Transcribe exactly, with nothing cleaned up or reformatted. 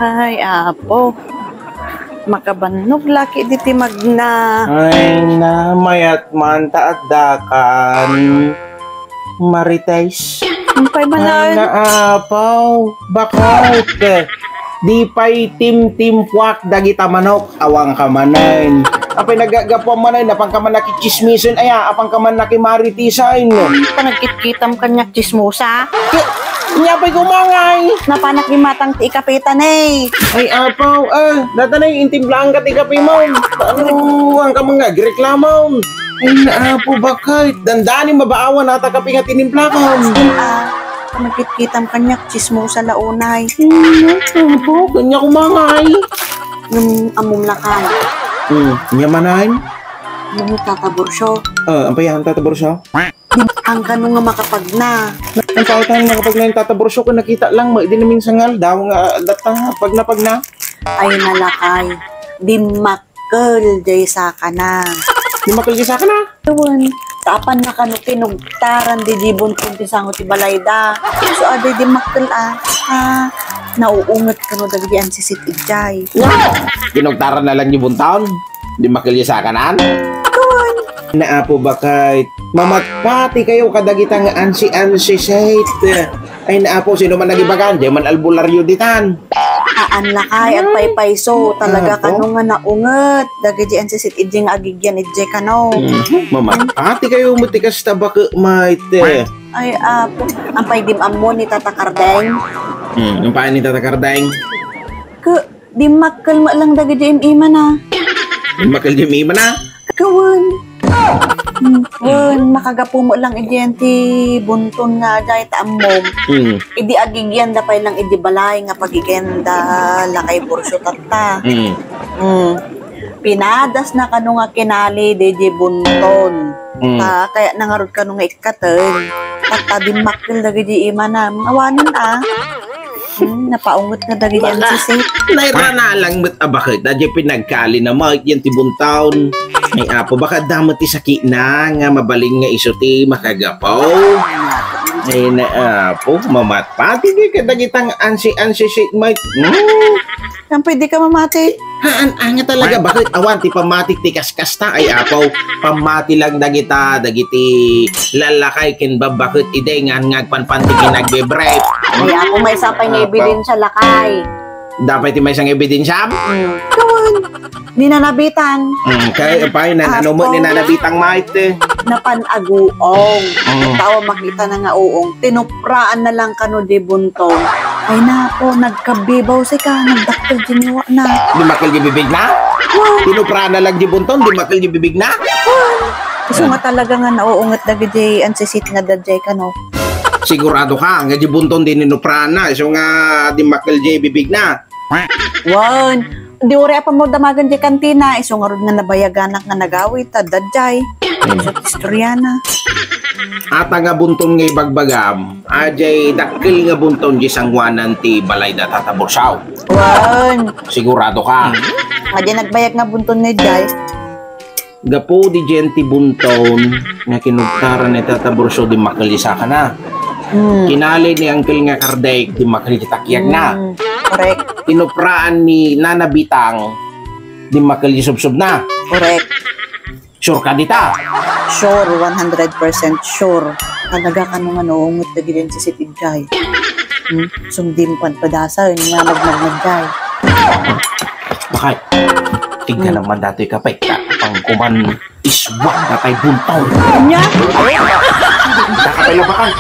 Ay, Apo. Makabannog laki diti magna. Ay na, mayat man ta addakan. Marites. Ampay man. Ay na, Apo. Bakit? Di pay timtimpuak dagita manok. Awan ka manen. Apay nagagapuan manen, apan ka man nakitsismisen, aya, apan ka man nakimaritesan. Panagkitkitam kaniak chismosa. Nya pay kumangay. Napanak imatang ti ikapitan eh. Ay, Apo, ah, datanay, intimplaanka ti kape mo. Ano, ang ka mga agreklamo. Ay, na, Apo, bakit? Dandani mabaawan ata kape nga tinimplakam. Ah, panagkitkitam kaniak chismosa la unay. Hmm, Apo, kanya kumangay. Ngem ammom lakay. Hmm, nya manen? Ngem ni Tata Borcio. Ah, ampay yan, Tata Borcio? Di, ang kano nga makapagna. Ang tao tayo makapagna yung Tata Borcio, kung nakita lang mo, di namin sangal daw nga, ah, data, pagna, pagna. Ay na lakay. Dimmakkel jay sakana. Dimmakkel jay sakana? Ewan. Tapan na kano kinugtaran di jibon kun ti sango ti balayda. So, aday dimmakkel, ah. Ah, nauunget kano dagiti ansisit ijay. Wow! Kinugtaran na lang jibon taon? Dimmakkel jay sakanan? Ewan. Na, Apo, bakit? Mamatpati kayo kadagita nga ansi-ansi set. Ay, na, Apo, sino man nagibagan? Di man albularyo ditan. Aan lakay, agpaypayso. Talaga. Apo? Kano nga naunget dagiti ansisit ijay nga agigyan ijay kano. Mhm. Mamatpati kayo mo ti kasta bakit, mait. Ay, Apo. Ampay dim ammo ni Tata Kardeng? Hmm, ampay ni Tata Kardeng? Ke, Dimmakkel met lang dagiti im-imana. Dimmakkel di im-imana? Kawen. Hmm, wen, makagapu met lang idiay ti bunton nga jay ta ammom. Hmm. Idi agigyan da pay lang idi balay nga pagigyan da lakay Borcio tatta. Hmm. Hmm. Pinadas na kano nga kinali di, di bunton. Hmm. Ta, kaya nangarod kano nga ikkaten. Tatta dimmakkel dagiti imana. Awanen, ah. Hmm, napaunget nga dagiti ansisit. Nairana lang met a baket, da jay pinagkali na met yan ti buntaon. Ay, Apo, baka adda met ti sakitna nga mabalin nga isu ti makagapu. Ay, na, Apo, mamatpati di kadagitang ansi-ansisit met. Hmm. Saan pwede ka mamati? Haan, anga talaga, baket awan ti pammatik ti kaskasta, ay, Apo, pammati lang dagita, dagiti lalakay ken babbaket idi nga, nga agpanpantik ken agbebrep. Ay, Apo, maysa pay nga ebidensya, lakay. Dapay ti maysa nga ebidensya? Hmm. Kawan. Ni Nana Bitang. Hmm, kay, pay, nan-, ano mo ni Nana Bitang, mait, eh? Napan aguong. Hmm. Tao makita na nga uong. Tinupraan na lang kano di bunton. Ay, nako, nagkabibaw sika, nagdakkel di ngiwatna. Dimmakkel di bibigna? Wow. Tinupraan na lang di bunton, dimmakkel di bibigna? Wow. Isu nga talaga nga nauunget dagiti ansisit nga da jay kano. Sigurado ka, nga di bunton di ninupraan na, isu nga dimmakkel di bibigna. Wen, di uray a pamudamagan di kantina, isu ngarud nga nabayaganak nga nagawid, ta da jay. Hmm. Isu ti istoryana. Ata nga bunton nga ibagbagam, a jay dakkel nga bunton di sanguanan ti balay da Tata Borsaw. Wen. Sigurado ka? A jay nagbayag nga bunton nga jay. Gapu di jay ti bunton nga kinugtaran ni Tata Borsaw dimmakkel di sakana. Hmm. Kinali ni Uncle nga Kardeng dimmakkel di takyagna. Hmm. Correct. Tinupraan ni Nana Bitang dimmakkel di subsubna. Correct. Sure ka dita? Sure, one hundred percent sure. Talaga kano nga naunget dagiti ansisit ijay. Hmm? Sumdim pan padasan nga nagmagmagday. Bakit? Tignan naman dati ka pa, ikapang kuman iswag na kay buntaw. Anya? Nakapay labakan.